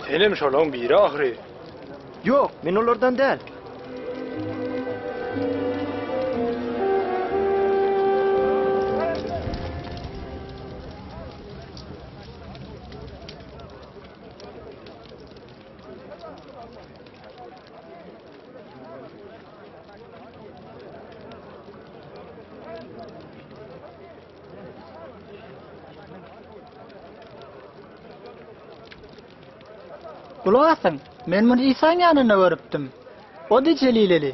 I: Senem şolaň biri ahyry.
K: Ýok, men olardan däl. Gulak asyň, men muny Isaň ýanynda görüpdim. O-da jelileli.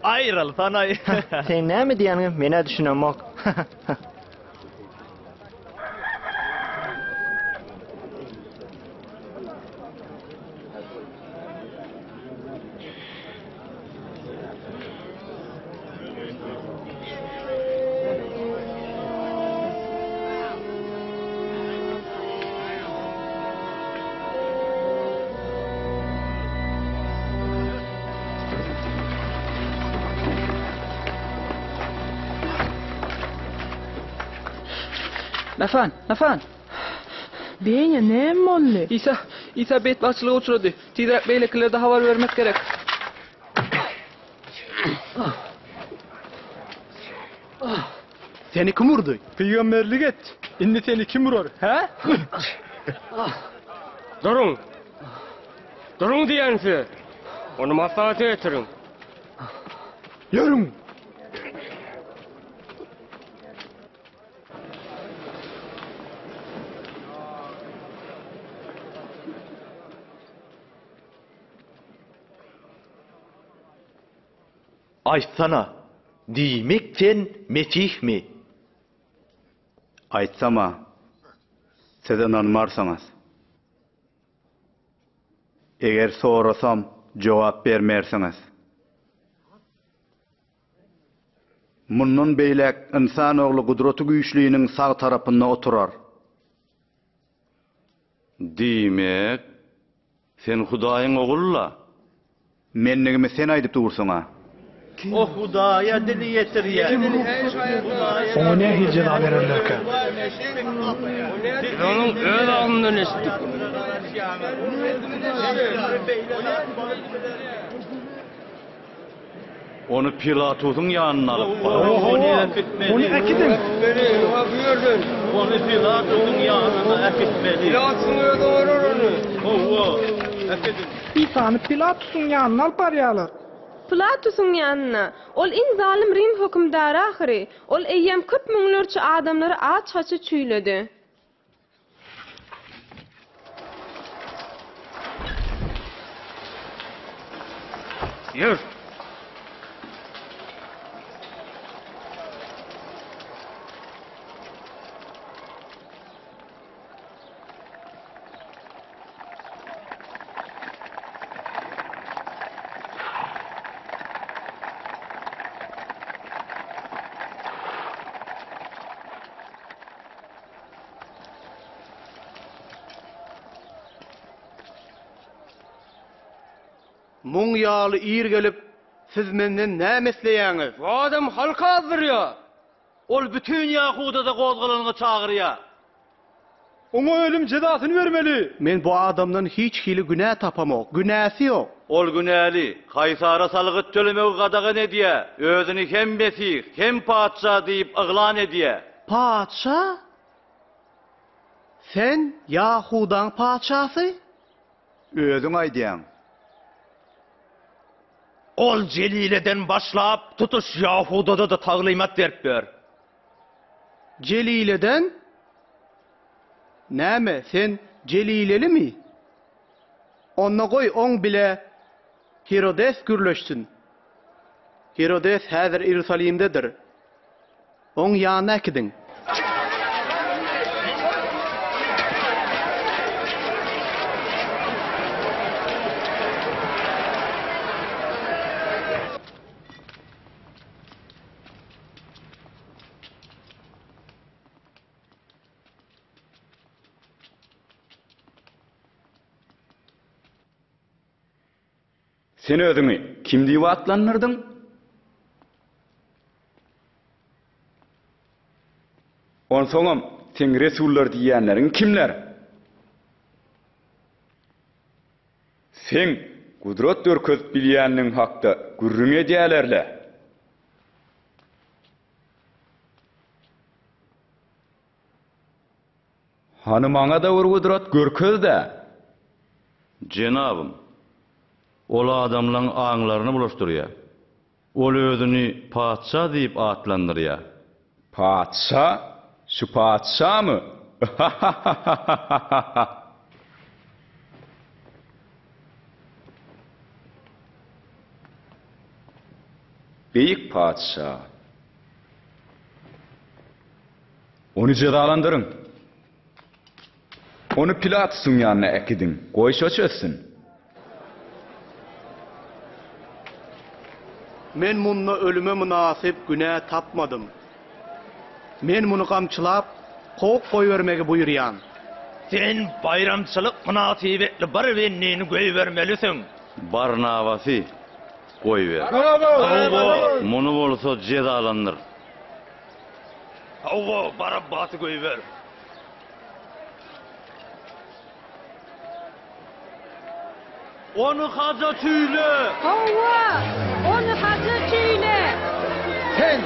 H: Aýrylsanaý.
K: Seň näme diýýäniňe men-ä düşünemok.
A: Nafan, Nafan!
B: Benýa, näme boldy?
A: Isa, Isa betbagtçylyga uçrady. Tizräk beýlekilere-de habar bermek gerek.
O: Seni kim urdy?
I: Pygamberlik et. Indi seni kim urar, hä?
Q: Duruň! Duruň diýýän size! Ony maslahata getiriň.
I: Ýörüň!
H: Aýtsana, diýmek sen Mesihmi?
J: Aýtsam-a, siz ynanmarsyňyz. Eger sorasam, jogap bermersiňiz. Mundan beýläk Ynsan Ogly Gudratygüýçliniň sag tarapynda oturar.
F: Diýmek, sen Hudaýyň Ogul-la?
J: Menligimi sen aýdyp dursuň-a.
H: O Hudaýa dili ýetirýär.
I: Oňa nähili jeza bererlerkä?
Q: Biz onuň öz agzyndan eşitdik.
F: Ony Pilatusyň ýanyna alyp baryň.
I: Ony äkidiň.
H: Ony Pilatusyň ýanyna äkitmeli. Pilatusyň özi oňarar ony. Hawa, äkidiň.
B: Isany Pilatusyň ýanyna alyp barýarlar.
E: Pilatusyň ýanyna. Ol iň zalym rim hökümdary ahyry. Ol eýýäm köp müňlerçe adamlary aç-haça çüýledi.
Q: Ýör!
O: Muň ýaly ir gelip, siz menden näme isleýäňiz?
Q: Bu adam halky azdyrýar.
H: Ol bütin Ýahudada gozgalaňa çagyrýar.
I: Oňa ölüm jezasyny bermeli.
O: Men bu adamdan hiç hili günä tapamok. Günäsi ýok.
F: Ol günäli, Kaýsara salgyt tölemegi gadagan edýär, özüni hem Mesih, hem patyşa diýip yglan edýär.
O: Patyşa? Sen Ýahudaň patyşasy?
J: Özüň aýdýaň.
H: Ol Jelileden başlap, tutuş Ýahudada-da taglymat berip ýör.
O: Jelileden? Näme, sen jelilelimi? Onda goý oň bile Hirodes gürleşsin. Hirodes häzir Iýerusalimdedir. Oň ýanyna äkidiň.
F: Sen özüňi kim diýip atlandyrdyň? Onsoňam, seň resullar diýýänleriň kimler?
R: Seň gudrat görkezip bilýänligiň hakda gürrüň edýäler-le. Hany maňa-da bir gudrat görkez-dä!
F: Jenabym, ol adamlaň aňlaryny bulaşdyrýar. Ol özüni patyşa diýip atlandyrýar.
R: Patyşa? Şu patyşamy? Hahahahahaha! Beýik patyşa! Ony jezalandyryň. Ony Pilatusyň ýanyna äkidiň, goý şo çözsün.
O: Men munda ölüme mynasyp günä tapmadym. Men muny gamçylap, kowup goýbermegi buýurýan.
H: Sen baýramçylyk mynasybetli bir bendini goýbermelisiň.
F: Barnabasy goýber. Muny bolsa jezalandyr.
H: Hawa, Barabbasy goýber. Ony haja çüýle!
P: Hawa, ony haja çüýle!
O: Sen,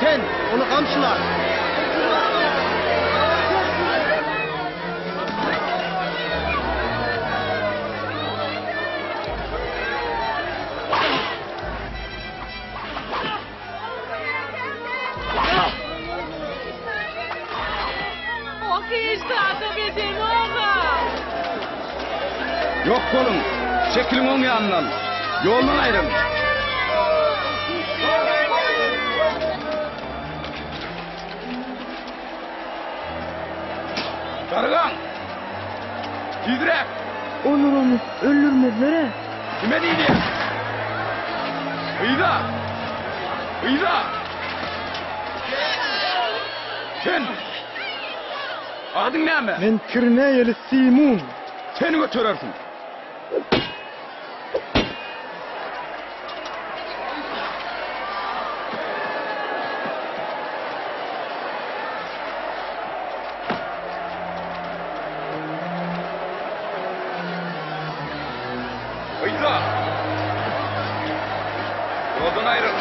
O: sen, ony gamçyla!
P: O hiç zada bedenok-a.
R: Ýok boluň! Çekiliň oň ýanyndan! Ýoldan aýryň! Dargaň! Tizräk!
B: Olar ony öldürmezler-ä.
R: Kime diýilýär? Yza! Yza! Sen! Adyň näme?
I: Men Kirneýeli Simun.
R: Sen göterersiň. Yza! Ýoldan aýryl!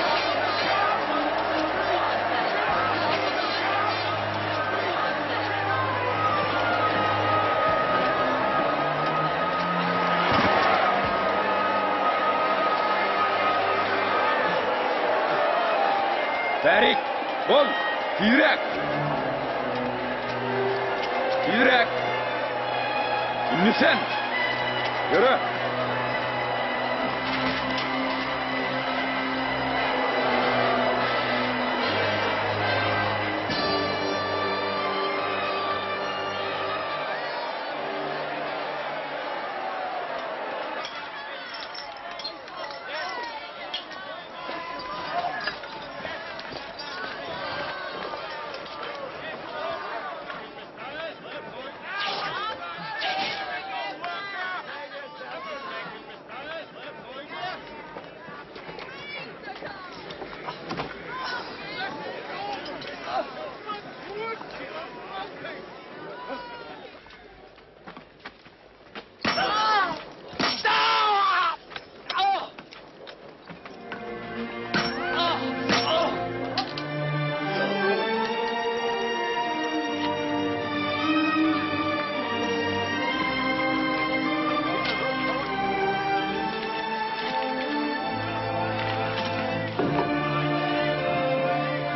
R: Bärik! Bol! Tizräk! Tizräk! Indi sen! Ýöre!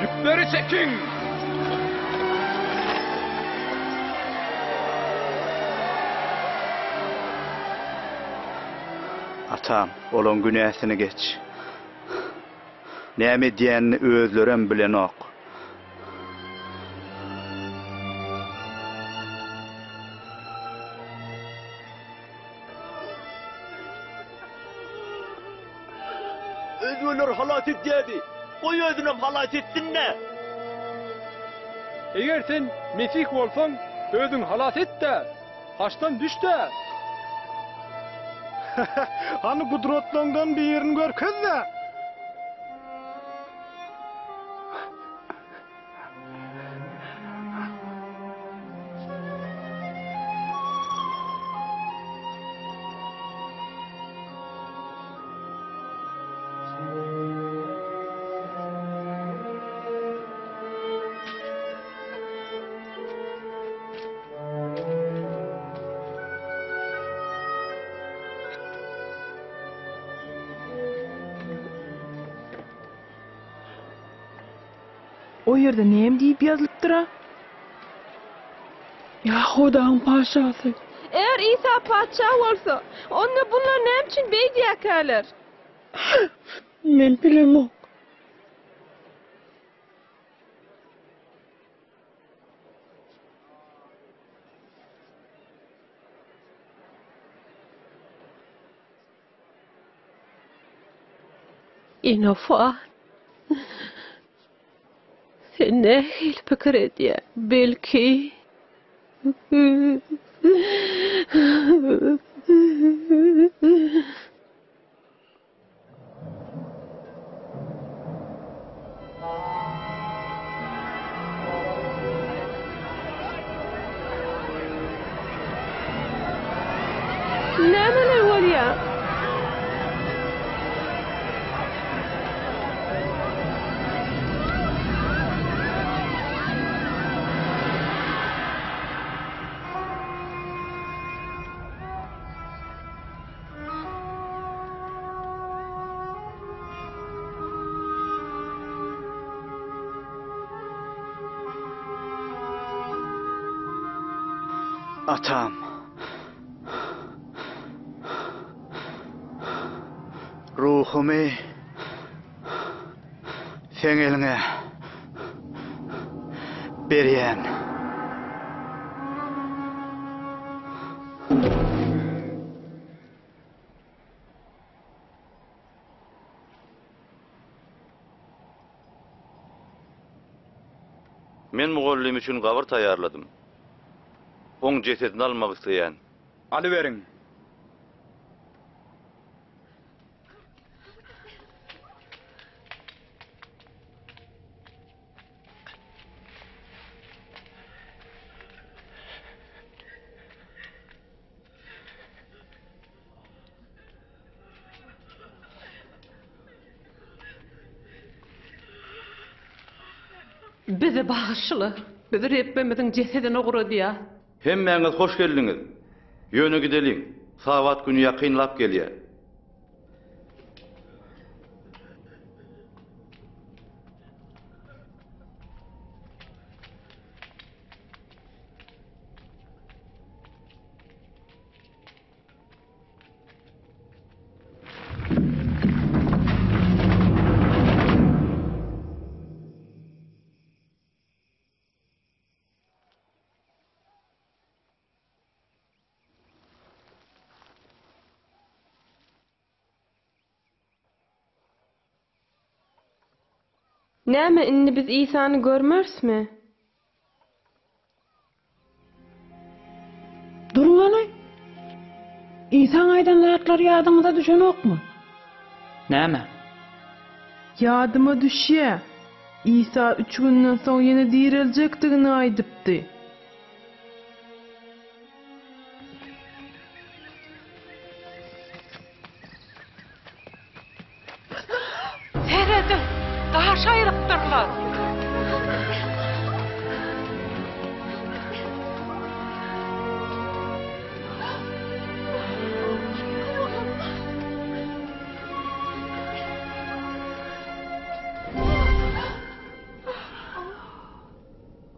R: Ýükleri çekiň!
J: Atam, olaň günäsini geç. Näme edýänini özlerem bilenok.
H: Özgeleri halas edýärdi. Goý özünem halas etsin-dä.
I: Eger sen Mesih bolsaň, özüňi halas et-de, haçdan düş-de!
D: Hany gudratlaňdan birini görkez-de!
B: O ýerde näme diýip ýazylypdyr-a?
C: Ýahudaň patyşasy.
E: Eger Isa patyşa bolsa, onda bunlar näme üçin beýdýärkäler?
C: Men bilemok.
P: Inofa, sen nähili pikir edýäň? Belki.
E: Nämeler bolýar?
J: Atam. Ruhumy Seň eliňe berýän.
F: Men mugallym üçin gabyr taýýarladym. Oň jesedini almak isleýän.
R: Alyberiň.
P: Bizi bagyşla. Biz Rebbimiziň jesedini ugradýas.
F: Hemmäňiz hoş geldiňiz. Ýöne gideliň. Sabat güni ýakynlap gelýär.
E: Näme indi biz Isany görmerismi?
C: Duruň hany! Isaň aýdan zatlary ýadyňyza düşenokmy?
A: Näme?
B: Ýadyma düşýä. Isa üç günden soň ýene direljekdigini aýdypdy.
P: Serediň, daş aýrypdyrlar.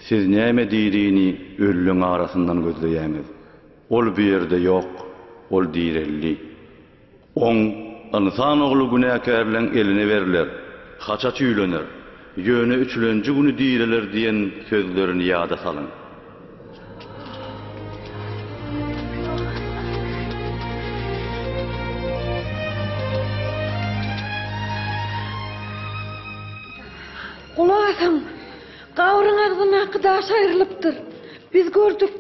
F: Siz näme dirini ölüleň arasyndan gözleýäňiz? Ol bu ýerde ýok, ol direldi. Oň, Ynsan Ogly günäkärleň eline berler, haça çüýlener, ýöne üçülenji güni direler diýen sözlerini ýada salyň.
S: Gulak asyň! Gabryň agzyndaky daş aýrylypdyr. Biz gördük,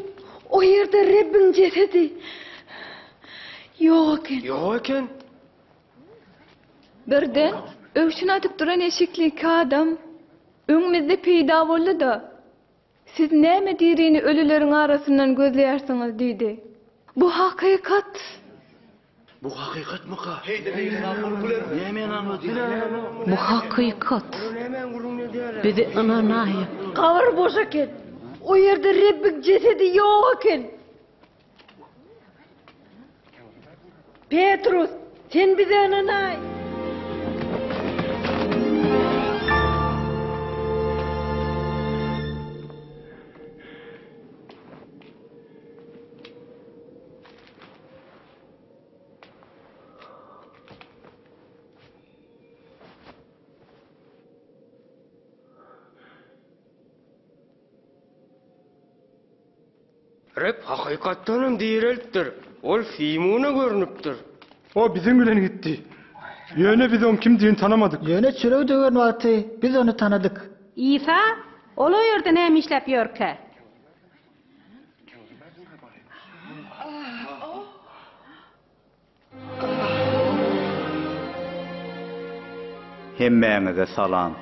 S: o ýerde Rebbiň jesedi. Ýok eken.
Q: Ýok eken.
T: Birden, öwşün atyp duran eşikli iki adam öňümizde peýda boldy-da, Siz näme dirini ölüleriň arasyndan gözleýärsiňiz? diýdi. Bu hakykat!
F: Bu hakykatmyka?
P: Bu hakykat. Bizi ynanaýyň.
S: Gabyr boş eken. O ýerde Rebbiň jesedi ýok eken. Petrus, sen bize ynanaý!
Q: Reb hakykatdan hem direlipdir. Ol Simuna görnüpdir.
I: O biziň bilen gitdi. Ýöne biz oň kimdigini tanamadyk.
D: Ýöne çöregi döwen wagty biz ony tanadyk.
N: Isa, Ol o ýerde näme işläp ýörkä?
J: Hemmäňize salam.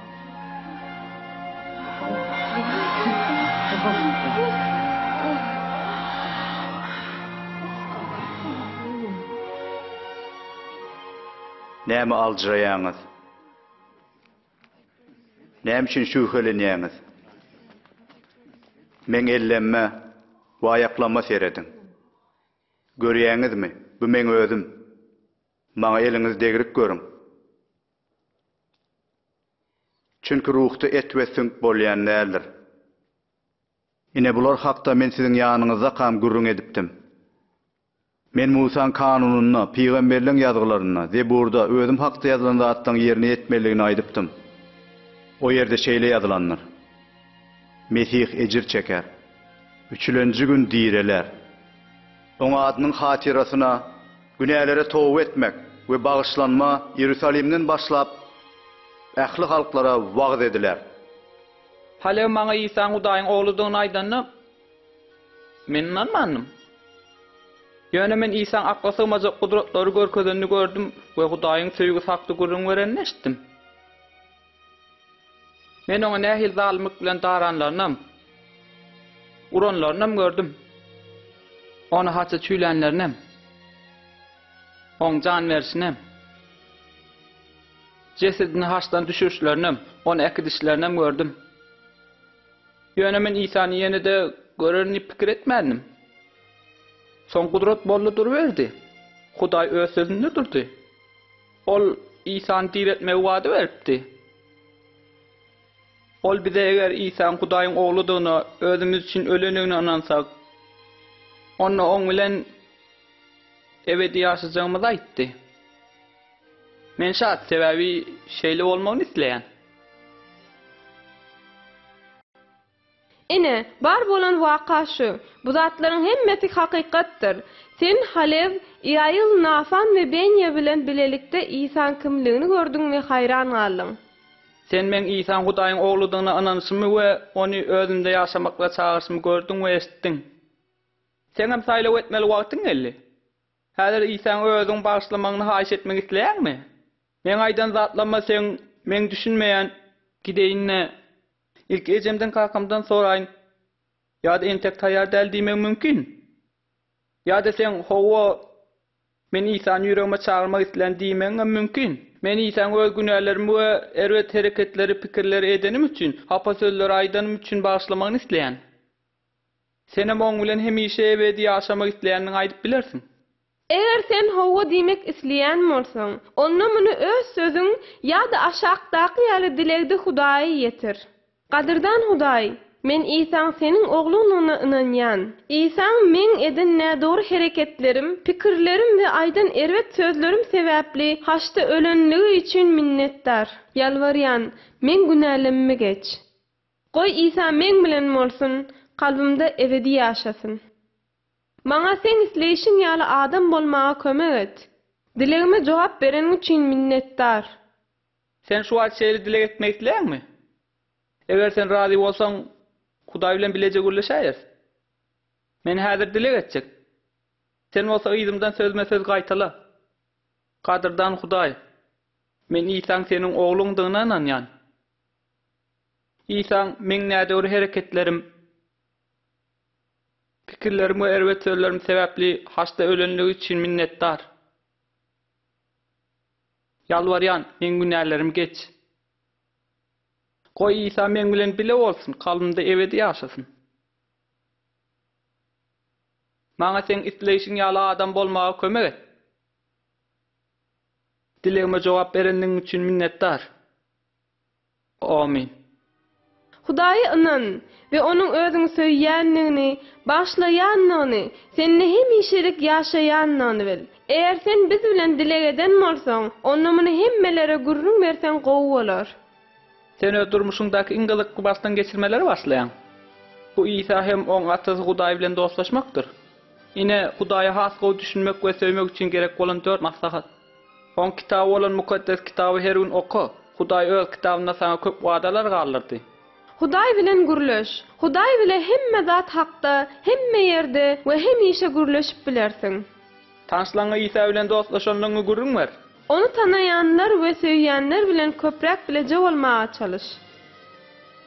J: Näme aljyraýaňyz? Näme üçin şübhelenýäňiz? Meň ellemme we aýaklama serediň. Görýäňizmi, bu meň özüm. Maňa eliňizi degrip görüň. Çünki ruhda et we süňk bolýan däldir. Ine bular hakda men siziň ýanyňyzdakam gürrüň edipdim. Men Musaň kanunynda, pygamberleň ýazgylarynda, Zeburda özüm hakda ýazylan zatlaryň ýerine ýetmelidigini aýdypdym. O ýerde şeýle ýazylandyr, Mesih ejir çeker, üçülenji gün direler. Oň adynyň hatyrasyna günälere toba etmek we bagyşlanma Iýerusalimden başlap ähli halklara wagyz ediler.
A: Halew maňa Isaň Hudaýyň Ogludygyny aýdanda, men ynanmandym. Ýöne men Isaň akla sygmajak gudratlary görkezenini gördüm we Hudaýyň söýgüsi hakda gürrüň berenini eşitdim. Men oňa nähili zalymlyk bilen daranlarynam, uranlarynam gördüm. Ony haça çüýlänlerinem, oň jan berşinem, jesedini haçdan düşürişlerinem, ony äkidişlerinem gördüm. Ýöne men Isany ýene-de görerin diýip pikir etmändim. Soň gudrat boldy duruberdi. Hudaý öz sözünde durdy. Ol Isany direltmegi wada beripdi. Ol bize eger Isaň Hudaýyň Ogludygyna, özümiz üçin ölendigine ynansak, onda Oň bilen ebedi ýaşajagymyzy aýtdy. Men şat, sebäbi şeýle bolmagyny isleýän.
E: Ine, bar bolan waka şu. Bu zatlaryň hemmesi hakykatdyr. Sen Halew, Iail, Nafan we Benýa bilen bilelikde Isaň kimligini gördüň we haýran galdyň.
A: Sen meň Isaň Hudaýyň Ogludygyna ynanyşymy we Ony özümde ýaşamaklyga çagyryşymy gördüň we eşitdiň. Seňem saýlaw etmeli wagtyň geldi. Häzir Isaň özüň bagyşlamagyny haýyş etmek isleýäňmi? Meň aýdan zatlaryma seň meň düşünmeýän gideýin-de, ilki ejemden kakamdan soraýyn ýa-da entek taýýar däl diýmegiň mümkin. Ýa-da seň hawa, men Isany ýüregime çagyrmak isleýän diýmegiňem mümkin. Men Isaň öz günälerimi we erbet hereketleri, pikirleri edenim üçin, hapa sözleri aýdanym üçin bagyşlamagyny isleýän. Senem oň bilen hemişe ebedi ýaşamak isleýändigiňi aýdyp bilersiň.
E: Eger sen hawa diýmek isleýän bolsaň, onda muny öz sözüň ýa-da aşakdaky ýaly dilegde Hudaýa ýetir. Gadyrdan Hudaý, men Isaň Seniň Ogluňdygyna ynanýan. Isaň meň eden nädogry hereketlerim, pikirlerim we aýdan erbet sözlerim sebäpli haçda ölenligi üçin minnetdar. Ýalbarýan, meň günälemimi geç. Goý Isa meň bilen bolsun, kalbymda ebedi ýaşasyn. Maňa Seň isleýşiň ýaly adam bolmaga kömek et. Dilegime jogap bereniň üçin minnetdar.
A: Sen şu wagt şeýle dileg etmek isleýäňmi? Eger sen razy bolsaň, Hudaý bilen bileje gürleşäýeris. Men häzir dileg etjek. Sen bolsa yzymdan sözme-söz gaýtala. Gadyrdan Hudaý, men Isaň Seniň Ogluňdygyna ynanýan. Isaň meň nädogry hereketlerim, pikirlerim we erbet sözlerim sebäpli haçda ölenligi üçin minnetdar. Ýalbarýan, meň günälerimi geç. Goý Isa meň bilen bile bolsun, kalbymda ebedi ýaşasyn. Maňa seň isleýşiň ýaly adam bolmaga kömek et. Dilegime jogap berendigiň üçin minnetdar. Amin.
E: Hudaýa ynan we Onuň özüňi söýýändigini, bagyşlaýandygyny, sende hemişelik ýaşaýandygyny bil. Eger sen biz bilen dileg eden bolsaň, onda muny hemmelere gürrüň berseň gowy bolar.
A: Sen öz durmuşyňdaky iň gyzykly başdan geçirmeleri başlaýaň. Bu Isa hem Oň Atasy Hudaý bilen dostlaşmakdyr. Ine, Hudaýa has gowy düşünmek we söýmek üçin gerek bolan dört maslahat. Oň kitaby bolan Mukaddes Kitaby her gün oka. Hudaý Öz kitabynda saňa köp wadalar galdyrdy.
E: Hudaý bilen gürleş. Hudaý bile hemme zat hakda, hemme ýerde we hemişe gürleşip bilersiň.
A: Tanyşlaryňa Isa bilen dostlaşandygyňy gürrüň ber.
E: Ony tanaýanlar we söýýänler bilen köpräk bileje bolmaga çalyş.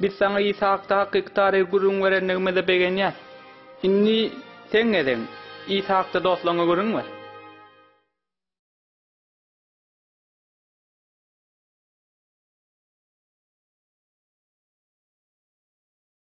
A: Biz saňa Isa hakda hakyky taryhy gürrüň berendigimize begenýäs. Indi seň gezegiň. Isa hakda dostlaryňa gürrüň ber.